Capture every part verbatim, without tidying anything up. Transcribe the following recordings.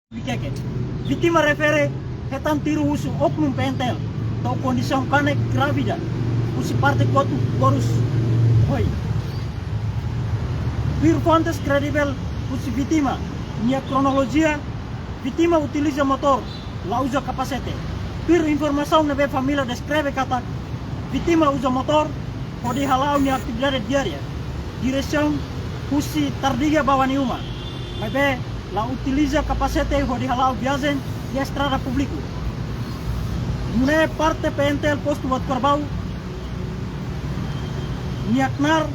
Vikeke. Vítima refere hetan tiru husi oknum P N T L, to'o kondisaun kanek grave ida, husi parte kotuk korus hoi. Tuir fontes kredivel husi vítima nia kronolojia, vítima utiliza motór, la uza kapasete. Tuir informasaun ne'ebé família deskreve katak vítima uza motór hodi hala'o nia atividade diária, diresaun husi Tardiga ba Waniuma. Maibé la utiliza kapasete hodi hala'o viajen iha estrada públiku. Nune'e parte P N T L postu Buat Karbau nia knaar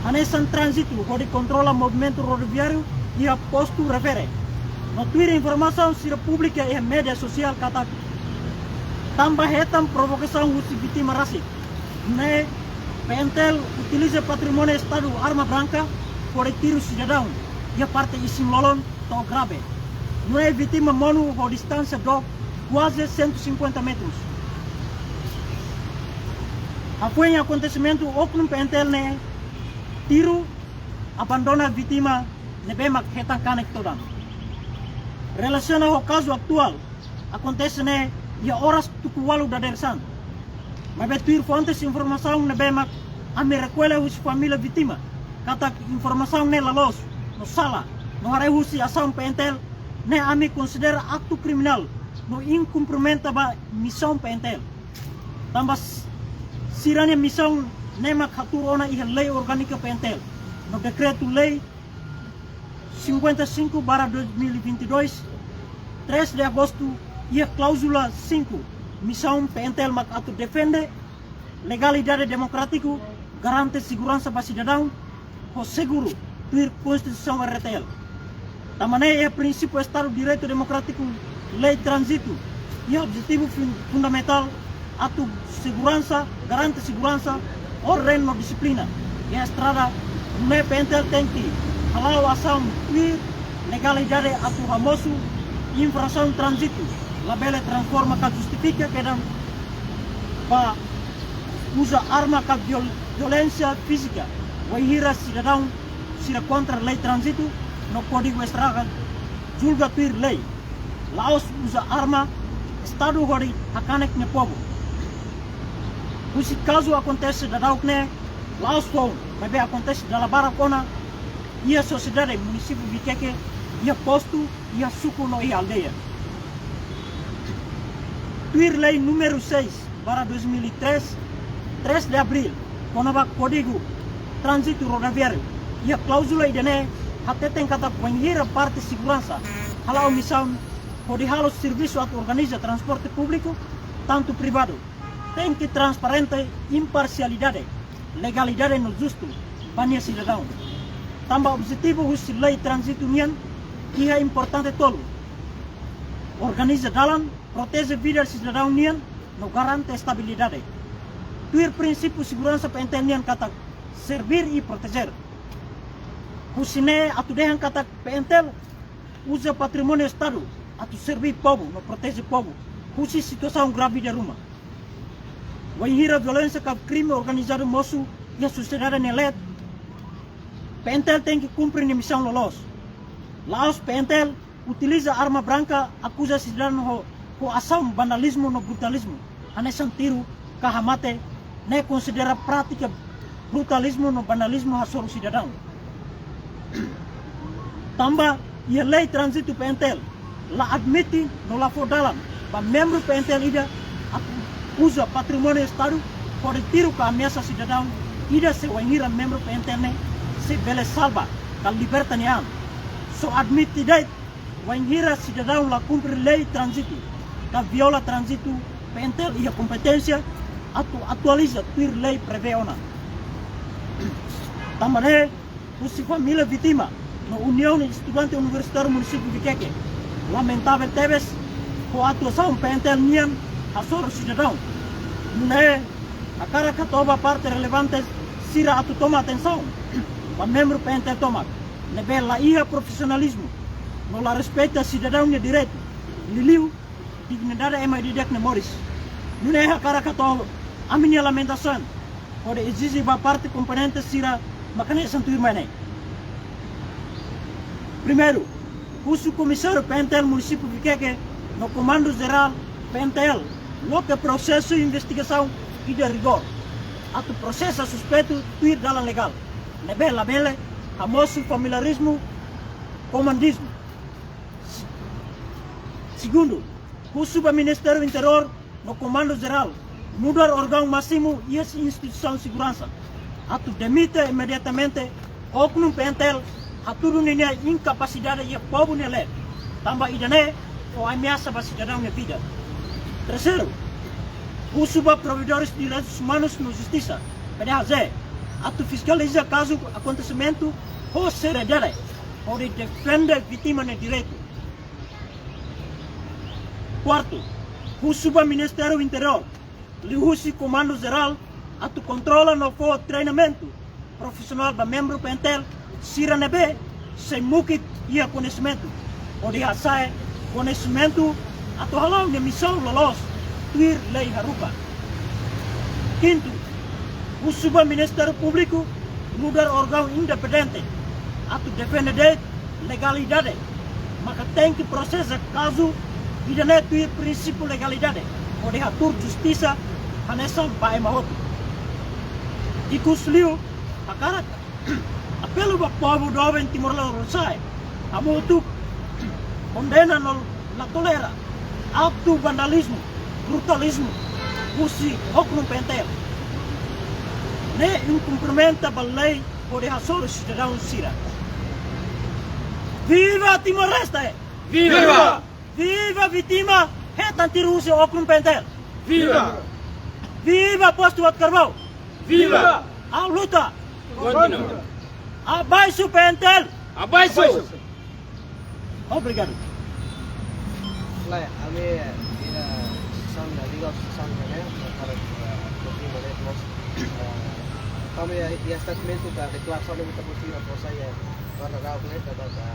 hanesan tránzitu hodi kontrola movimentu rodoviáriu iha postu refere. No tuir informasaun sira publika iha média sosiál katak tanba hetan provokasaun husi vítima rasik, nune'e P N T L utiliza patrimóniu Estadu, arma branka, hodi tiru sidadaun iha parte isin-lolon to'o grave. Nune'e vítima monu ho distánsia dook kuaze cento e cinquenta metros. Hafoin akontesimentu, oknum P N T L ne'e tiru abandona vítima ne'ebé mak hetan kanek todan. Relasiona ho kazu atuál, akontese ne'e iha oras tuku ualu dadeer-saan. Maibé tuir fontes informasaun ne'ebé mak ami rekolla husi família vítima, katak informasaun ne'e la loos no sala, no haree husi asaun P N T L ne'e, ami konsidera aktu kriminál no inkumprimentu ba misaun P N T L. Tanba s-, sira-nia misaun ne'e mak hatuur ona iha lei orgánika P N T L no dekretu-lei cinquenta e cinco barra dois mil e vinte e dois, três de agosto, iha kláuzula cinco, misaun P N T L mak atu defende legalidade demokrátiku, garante seguransa ba sidadaun ho seguru tuir Konstituisaun R T L. Tanba ne'e iha prinsípiu Estadu Direitu Demokrátiku, lei tránzitu iha objetivu fun-, fundamentál atu seguransa, garante seguransa, orden no dixiplina iha estrada, nune'e P N T L tenke hala'o asaun tuir legalidade atu hamosu infrasaun tránzitu, labele transforma ka justifika kedan ba uza arma ka viol-, violénsia fízika, wainhira sidadaun sira kontra lei tránzitu no Kódigu Estrada, julga tuir lei. La'ós uza arma Estadu hodi hakanek nia povu. Husi kazu akontese daudauk ne'e, la'ós foun, maibé akontese dala barak ona iha sosiedade munisípiu Vikeke, iha postu, iha suku no iha aldeia. Tuir lei númeru seis barra dois mil e três, três de abril, kona-ba Kódigu Tránzitu Rodoviáriu, iha kláuzula ida-ne'e hateten katak wainhira parte seguransa hala'o misaun hodi halo servisu atu organiza transporte públiku, tantu privadu, tenke transparente, imparsialidade, legalidade no justu ba nia sidadaun. Tanba objetivu husi lei tránzitu nian iha importante tolu: organiza dalan, proteje vida sidadaun nian, no garante estabilidade. Tuir prinsípiu seguransa P N T L nian katak servir e proteger. Husi ne'e atu dehan katak P N T L uza patrimóniu Estadu atu serví povu no proteje povu husi situasaun grave ida ruma. Wainhira violénsia ka krime organizadu mosu iha sosiedade nia leet, P N T L tenke kumpre nia misaun loloos. La'ós P N T L utiliza arma branka, akuza sidadaun ho, ho asaun vandalizmu no brutalizmu, hanesan tiru ka hamate, ne'e konsidera prátika brutalizmu no vandalizmu hasoru sidadaun. Tanba iha lei tránzitu P N T L la admite no la fó dalan ba membru P N T L ida atu uza patrimóniu Estadu hodi tiru ka ameasa sidadaun ida, se wainhira membru P N T L ne'e sei bele salva ka liberta nia an. Só admite de'it wainhira sidadaun la kumpre lei tránzitu ka viola tránzitu P N T L iha kompeténsia atu atualiza tuir lei prevee ona. Tanba ne'e, husi família vítima no Uniaun Estudante Universitáriu Munisípiu Vikeke lamentavel tebes ho atuasaun P N T L nian hasoru sidadaun. Nune'e hakarak hato'o ba parte relevante sira atu toma atensaun ba membru P N T L tomak ne'ebé la iha profisionalizmu no la respeita sidadaun nia direitu, liuliu dignidade ema ida-idak nia moris. Nune'e hakarak hato'o ami-nia lamentasaun hodi ezije ba parte komponente sira mak hanesan tuirmai ne'e. Primeiru, Husu Komisáriu P N T L Munisípiu Viqueque no Komandu Jerál P N T L loke prosesu investigasaun ida rigór atu prosesa suspeitu tuir dalan legál, ne'ebé labele hamosu familiarizmu komandizmu. Segundu, husu ba Ministériu Interiór no Komandu Jerál nu'udar órgaun másimu iha instituisaun seguransa atu demite imediatamente oknum P N T L hatudu ninia inkapasidade iha povu nia leet, tanba ida-ne'e fó ameasa ba sidadaun nia vida. Terseiru, husu ba Provedores Direitus Umanus no Justisa, P D H J, atu fiskaliza kazu akontesimentu ho seriedade, hodi defende vítima nia direitu. Kuartu, husu ba Ministériu Interiór liuhusi Komandu Jerál atu kontrola no fó treinamentu profisionál ba membru P N T L sira ne'ebé sei mukit iha koñesimentu, hodi hasa'e koñesimentu atu hala'o nia misaun loloos tuir lei haruka. Kintu, husu ba Ministériu Públiku nu'udar órgaun independente atu defende de'it legalidade, maka tenke prosesa kazu ida-ne'e tuir prinsípiu legalidade, hodi hatuur justisa hanesan ba ema hotu. Ikusliu, hakarak apelu ba povu doben Timor Leste, hamutuk kondena no la tolera aktu vandalizmu, brutalizmu husi oknum P N T L. Ne'e inkumprimentu ba lei hodi hasoru sidadaun sira. Viva Timor-Leste! Viva! Viva vítima hetan tiru husi oknum P N T L! Viva! Viva Postu Uatkarvau! Viva! A luta! Kontinua! Abaixo P N T L! Abaixo! Obrigadu. Lae, ami, eh, ida, session, eh, legal session ne'e, eh, para, eh, kontinua, eh, terus, eh, kami, eh, iha statement ka deklarasaun ne'ebé ita-boot sira fó sai, eh, para rau ne'e, ka, ka,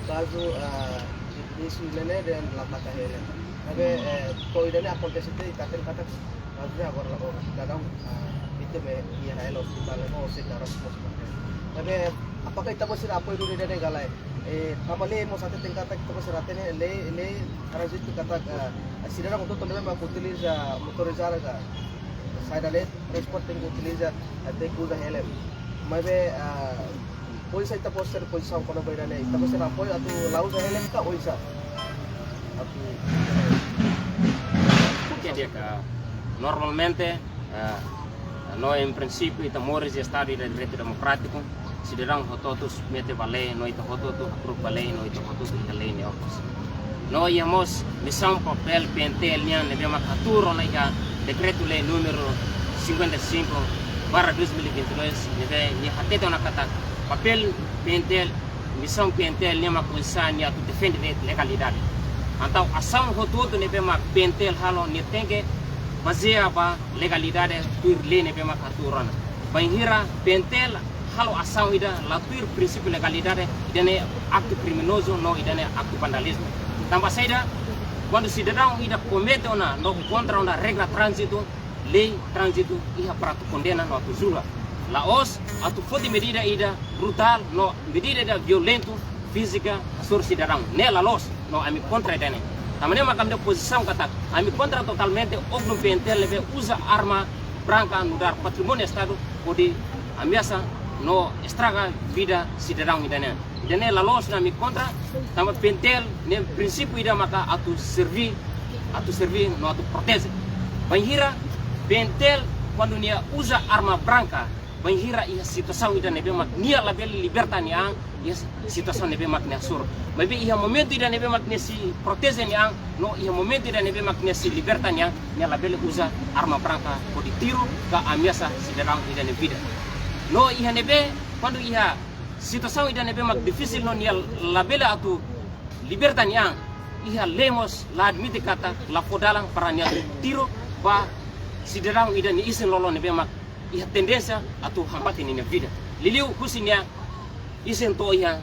kazu, eh, isu ne'e dehan la taka hela. Tapi, eh, to'o ida-ne'e akontese tiha, ita hatene katak, maksudnya agora la, oh, cidadão, ah, vítima iha hela ospitál, oh, sei da resposta. Tapi, apakah ita-boot sira apoiu duni ida-ne'e ka lae? Eh, tanba lei mós hateten katak, ita-boot sira hatene, lei, lei tránzitu katak, ah, sidadaun hotu-hotu ne'ebé mak utiliza motorizada ka saida de'it, transporte tenke utiliza, eh, tenke uza helm. Maibé, ah, oinsá ita-boot sira pozisaun kona-ba ida-ne'e, ita-boot sira apoiu atu la uza helm ka oinsá? Atu Ke dia ka normalmente, eh, no em princípio ita moris iha Estadu ida direitu demokrátiku, sidadaun hotu-hotu submete ba lei, no ita hotu-hotu approve ba lei, no ita hotu-hotu iha lei nia okos. No iha mós misaun papél P N T L nian ne'ebé mak hatuur ona iha dekretu-lei númeru cinquenta e cinco barra dois mil e vinte e dois, ne'ebé nia hatete ona katak papél P N T L, misaun P N T L nian mak oinsá nia atu defende de'it legalidade. Entaun asaun hotu-hotu ne'ebé mak P N T L halo nia tenke bazeia ba legalidade tuir lei ne'ebé mak hatuur ona. Bainhira P N T L halo asaun ida la tuir prinsípiu legalidade, ida-ne'e aktu kriminozu no ida-ne'e aktu vandalizmu. Tanba saida, kuandu sidadaun ida komete ona no kontra ona regra tránzitu, lei tránzitu iha para atu kondena no atu julga. La'ós atu foti medida ida brutál no medida ida violentu, fízika, hasoru sidadaun. Ne'e la loos, no ami kontra ida-ne'e. Tanba ne'e maka ami-nia pozisaun katak, ami kontra totalmente oknum P N T L ne'ebé uza arma branka nu'udar patrimóniu Estadu hodi ameasa no estraga vida sidadaun ida-ne'e. Ida-ne'e la loos no ami kontra, tanba P N T L nia prinsípiu ida maka atu serví, atu serví no atu proteje. Bainhira P N T L kuandu nia uza arma branka, bainhira iha situasaun ida ne'ebé mak nia labele liberta nia an, iha situasaun ne'ebé mak nia hasoru. Maibé iha momentu ida ne'ebé mak nia sei proteje nia an, no iha momentu ida ne'ebé mak nia sei liberta nia an, nia labele uza arma branka hodi tiru ka ameasa sidadaun ida nia vida. No iha ne'ebé, kuandu iha situasaun ida ne'ebé mak difisil no nia labele atu liberta nia an, iha lei mós la admite katak la fó dalan para nia atu tiru ba sidadaun ida nia isin-lolon ne'ebé mak iha tendénsia atu hamate ninia vida. Liuliu husi nia isin to'o iha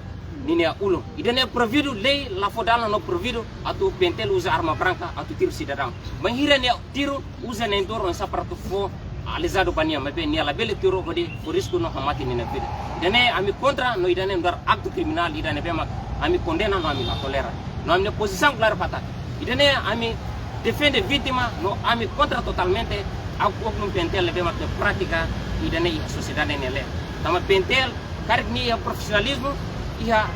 ninia ulun. Ida-ne'e proibidu, lei la fó dalan no proibidu atu P N T L uza arma branka atu tiru sidadaun. Bainhira nia tiru, uza nia entornu oinsá para atu fó alizadu ba nia, maibé nia labele tiru hodi fó risku no hamate nia vida. Ida-ne'e ami kontra no ida-ne'e nu'udar aktu kriminál ida ne'ebé mak ami kondena no ami la tolera. No ami-nia pozisaun klaru katak ida-ne'e ami defende vítima no ami kontra totalmente aktu oknum PNTL ne'ebé mak pratika ida-ne'e iha sosiedade nia leet. Tanba PNTL karik nia iha profisionalizmu, iha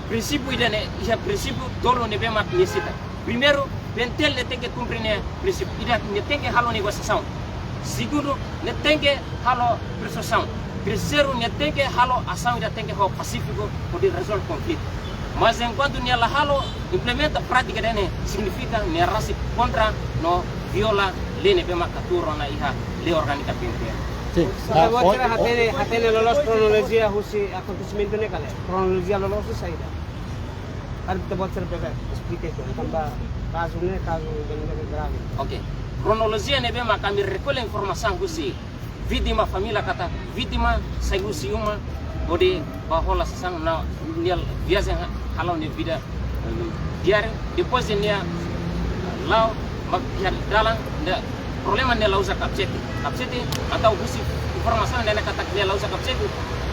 prinsípiu ida-ne'e, iha prinsípiu tolu ne'ebé mak nia sita. Primeiru, PNTL ne'e tenke kumpre nia prinsípiu, ida nia tenke halo negosiasaun. Segundu, nia tenke halo persuazaun. Terseiru, nia tenke halo asaun ida tenke ho pasífiku hodi rezolve konflitu. Mas enkuantu nia la halo implementa prátika ida-ne'e, signifika nia rasik kontra no viola lei ne'ebé mak atu rona iha lei orgánika PNTL. Sin. Ita Ah, buat o- sira o- hatene, hatene loloos kronolojia husi akontesimentu ne'e ka lae? Kronolojia loloos saida? Karik ita buat sira bebek esplika uitoan, tanba kazu ne'e kazu bem grave. Oke. Kronolojia ne'ebé mak ami rekolla informasaun husi vítima, família katak vítima sai husi uma hodi bá hola sasán no nia viajen ha-, hala'o nia vida, eh, diáriu. Depois de nia la'o, mak iha dalan, nia problema nia la uza kapasete. Kapasete, entaun husi informasaun ida-ne'e katak nia la uza kapasete,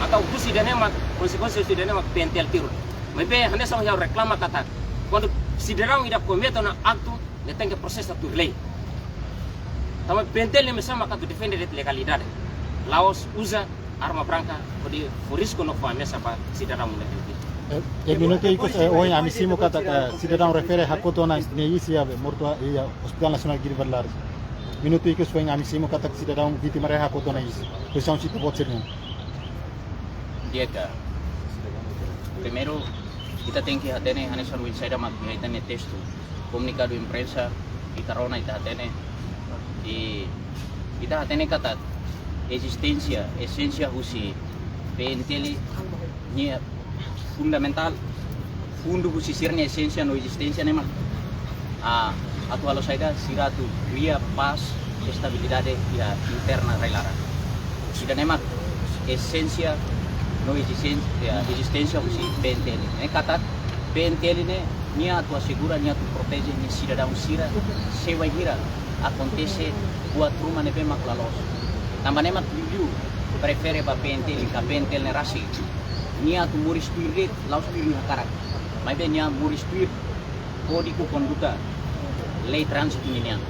entaun husi ida-ne'e mak konsekuénsia husi ida-ne'e mak PNTL tiru. Maibé hanesan ha'u reklama katak kuandu sidadaun ida komete ona aktu, nia tenke prosesa tuir lei. Tanba PNTL nia misaun mak atu defende de'it legalidade. La'ós uza arma branka hodi fó risku no fó ameasa ba sidadaun ida. Eh, eh, minutu ikus, eh, ohin ami simu katak sidadaun refere hakotu ona nia iis iha mortua iha Hospital Nasionál Guido Valadares. Minutu ikus ohin ami simu katak sidadaun vítima refere hakotu ona iis. Pozisaun sita-boot sira-nian. Di'ak. Primeiru, ita tenke hatene hanesan ohin saida mak iha ita-nia testu, komunikadu imprensa, ita rona ita hatene. I ita hatene katak ezisténsia, esénsia husi PNTL ne'e fundamentál, fundu husi sira-nia esénsia no ezisténsia ne'e mak, ah, atu halo saida, sira atu kria pás, estabilidade iha interna rai-laran. Ida-ne'e mak esénsia no ezisténsia, ezisténsia husi PNTL. Ne'e katak PNTL ne'e nia atu asegura, nia atu proteje nia sidadaun sira, se bainhira akontese buat ruma ne'ebé mak la loos. Tanba ne'e mak liuliu prefere ba PNTL ka PNTL ne'e rasik, nia atu moris tuir lei, la'ós tuir nia hakarak. Maibé nia moris tuir Kódigu Konduta Lei Tránzitu ninian.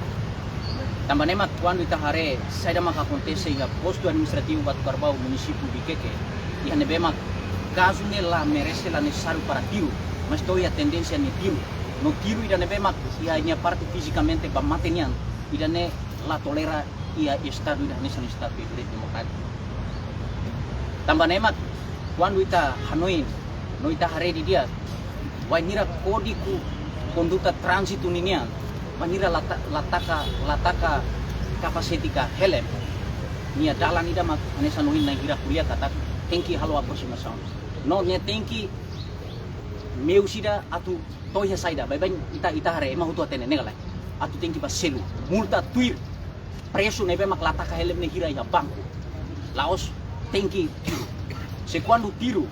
Tanba ne'e mak kuandu ita haree saida mak akontese iha Postu Administrativu Batu Karbau, Munisípiu Vikeke, iha ne'ebé mak kazu ne'e la merese, la nesesáriu para tiru, mas to'o iha tendénsia nia tiru. No tiru ida ne'ebé mak iha nia parte fizikamente ba mate nian, ida-ne'e la tolera iha Estadu ida hanesan Estadu de Direitu Demokrátiku. Tanba ne'e mak kuandu ita hanoin, no ita haree didi'ak, bainhira Kódigu Konduta Tránzitu ninian, bainhira la ta-, la taka, la taka kapasete ka helm, nia dalan ida mak hanesan ohin na'in hira ko'alia katak tenke halo aprosimasaun. No nia tenke meus ida atu to'o iha saida, baibain ita, ita haree, ema hotu hatene, ne'e ka lae? Atu tenke ba selu, multa tuir presu ne'ebé mak la taka helm ne'e hira iha banku. La'ós tenke tiru. Se kuandu tiru,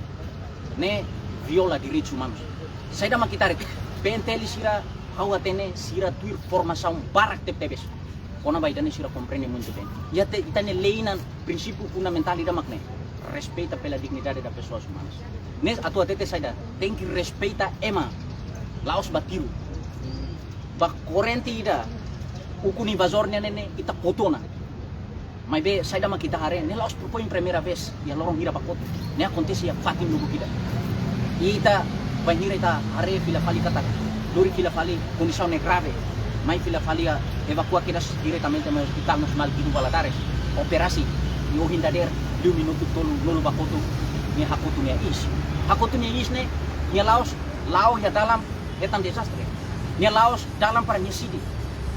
ne'e viola direitus umanus. Saida mak ita haree, PNTL sira ha'u hatene sira tuir formasaun barak tebetebes. Kona-ba ida-ne'e sira komprende muito bem. Iha te-, ita-nia lei nian prinsípiu fundamentál ida mak ne'e: respeita pela dignidade da pessoas humanas. Ne'e atu hatete saida, tenke respeita ema, la'ós ba tiru. Ba korrente ida, ukun invazór nian ne'e ita kotu ona. Maibé saida mak ita haree, ne'e la'ós propoin primeira vez, iha loron hira ba kotu. Ne'e akontese iha fatin lubuk ida. Ita, bainhira ita haree fila fali katak, lori fila fali, kondisaun ne'e grave. Mai fila fali, ah, evakua kedas diretamente mai Hospital Nasionál Guido Valadares. Operasi, i ohin dadeer, liu minutu tolunulu ba kotu, nia hakotu nia iis. Hakotu nia iis ne'e, nia la'ós, la'o iha dalan hetan dezastre. Nia la'ós dalan para nia sidi.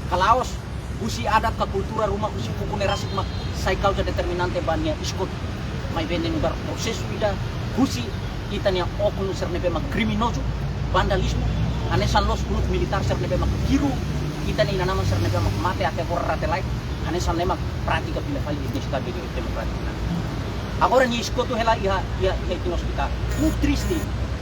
Ka la'ós husi adat ka kultura ruma husi fuku ne'e rasik mak sai kauza determinante ba nia iis kotu. Maibé ne'e nu'udar prosesu ida husi ita-nia oknum sira ne'ebé mak kriminozu, vandalizmu, hanesan loos uluk militár sira ne'ebé mak tiru ita-nia inan-aman sira ne'ebé mak mate até agora rate lai, hanesan ne'e mak prátika fila fali iha Estadu de Direitu Demokrátiku. Agora nia iis kotu hela iha, iha, iha ita-nia ospitál. Ne'e triste.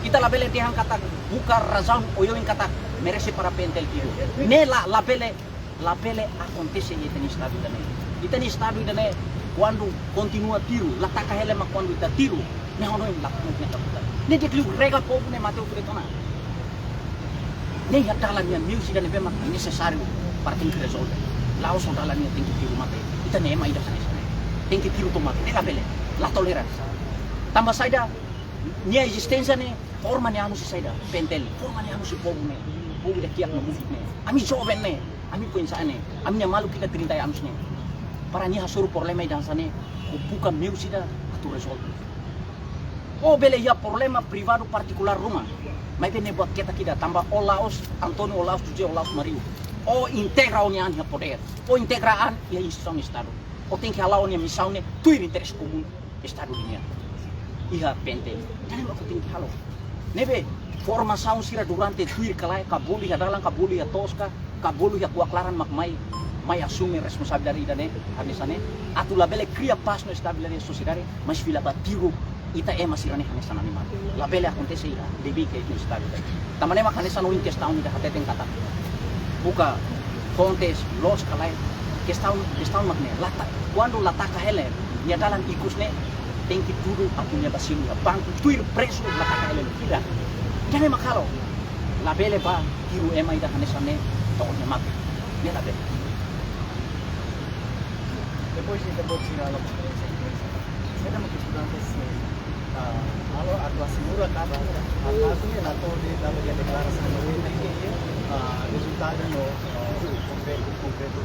Ita labele dehan katak buka razaun oioin katak merese para PNTL tiru. Ne'e la, labele, labele akontese iha ita-nia Estadu ida-ne'e. Ita-nia estadu ida-ne'e, kuandu kontinua tiru, la taka hela mak kuandu ita tiru, ne'e hanoin la kuandu ita buka. Ne'e di'ak liu rega povu ne'e mate hotu de'it ona. Ne'e iha dalan nian, meius ida ne'ebé mak nesesáriu para tenke rezolve. La'ós ho dalan nian tenke tiru mate. Ita-nia ema ida hanesan ne'e. Tenke tiru to'o mate. Ne'e labele. La tolera. Tanba saida, nia ezisténsia ne'e, forma nia anos husi saida, PNTL, forma nia anos husi povu ne'e, povu ida kiak no mufik ne'e. Ami joven ne'e, ami foin-sa'e ne'e, ami-nia maluk ida trinta anos ne'e. Para nia hasoru problema ida hanesan ne'e, ho buka meius ida atu rezolve. Ó bele iha problema privadu partikulár ruma, maibé ne'e buat ketak ida, tanba ó la'ós António, ó la'ós José, ó la'ós Mario. Ó integra ó-nia an iha podér, ó integra an iha instituisaun estadu. Ó tenke hala'o ó-nia misaun ne'e tuir interese komún estadu nian. Iha PNTL. Ida-ne'e mak ó tenke halo. Ne'ebé formasaun sira durante tuir ka lae, ka bolu iha dalan, ka bolu iha to'os ka, ka bolu iha kuak laran mak mai, mai asume responsabilidade ida-ne'e, hanesan ne'e. Atu labele kria pás no estabilidade sosiedade, mas fila ba tiru ita ema sira-ne'e hanesan animál. Labele akontese ida, debe ke itu estabilidade. Tanba ne'e mak hanesan ohin kestaun ida hateten katak buka fontes, loos ka lae, kestaun, kestaun mak ne'e, la ta-, kuandu la taka hela nia dalan ikus ne'e, tenke tudu atu nia ba simu iha banku, tuir presu la taka hela nia fila. Ida-ne'e mak halo, labele ba tiru ema ida hanesan ne'e, to'o nia mate. Ne'e labele. Depois de, depois de la conferência de prensa, saida mak estudantes, ah, halo atu asegura katak, ah, kazu ne'e la to'o de'it dala ida deklarasaun ne'e, ah, rezultadu no, ah, konkretu, konkretu.